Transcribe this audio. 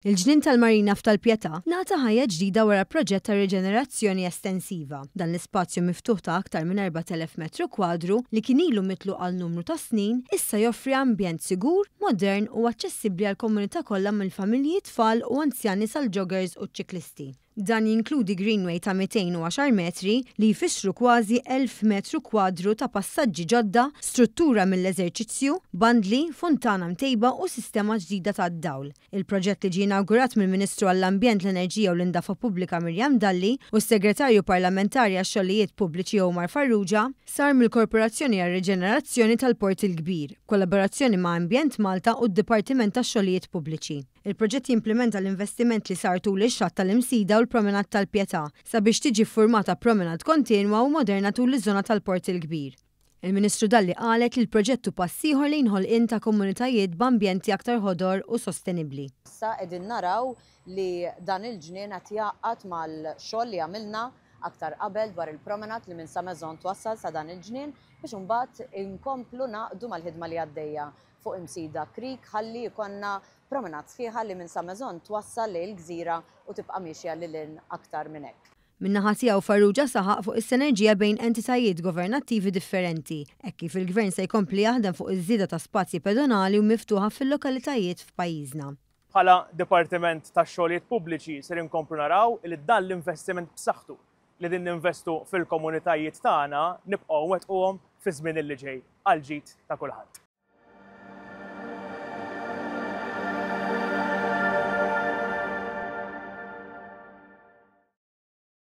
Il-Ġnien tal-Marina f'Tal-Pietà ngħata ħajja ġdida wara proġett ta' riġenerazzjoni estensiva. Dan l-ispazju miftuħ ta' aktar minn 4,000 metru kwadru li kien ilu mitluq għal numru ta' snin, issa joffri ambjent sigur, modern u aċċessibbli għall-komunità kollha mill-familji, tfal u anzjani sal-joggers u ċ-ċiklisti. Dan jinkludi greenway ta' 210 metri, li jfissru kważi 1,000 metru kwadru ta' passaġġi ġodda, struttura mill-eżerċizzju, bandli, funtana mtejba u sistema ġdida tad-dawl. Il-proġett li ġie inawgurat mill-Ministru għall-Ambjent, l-Enerġija u l-Indafa Pubblika Miriam Dalli u s-Segretarju Parlamentari għax-Xogħlijiet Pubbliċi Omar Farrugia, sar mill-Korporazzjoni għar-Riġenerazzjoni tal-Port il-Kbir, b'kollaborazzjoni ma' Ambjent Malta u d-Dipartiment tax-Xogħlijiet Pubbliċi. Il-proġett jimplimenta l-investiment li sar tul ix-xatt tal-Imsida u l-Promenade tal-Pietà sabiex tiġi ffurmata promenade kontinwa u moderna tul iż-żona tal-Port il-Kbir. Il-Ministru Dalli qalet li l-proġett hu pass ieħor lejn ħolqien ta' komunitajiet b'ambjenti aktar ħodor u sostenibbli. Issa qegħdin naraw li dan il-ġnien qed jgħaqqad mal-xogħol li għamilna aktar qabel dwar il-promenade li minn Sa Maison twassal sa dan il-ġnien biex imbagħad inkomplu ngħaqqdu mal-ħidma li għaddejja fuq Imsida Creek ħalli jkollna promenade sħiħa li minn Sa Maison twassal lejn il-gżira u tibqa' miexja lil hinn aktar minn hekk. Min-naħa tiegħu Farrugia saħaq fuq is-sinerġija bejn entitajiet governattivi differenti, hekk kif il-Gvern se jkompli jaħdem fuq iż-żieda ta' spazji pedonali u miftuħa fil-lokalitajiet f'pajjiżna. Bħala Dipartiment tax-Xogħlijiet Pubbliċi ser inkomplu naraw li dan l-investiment b'saħħtu li qegħdin ninvestu fil-komunitajiet tagħna nibqgħu nwettquhom fiż-żmien li ġej għall-ġid ta' kulħadd.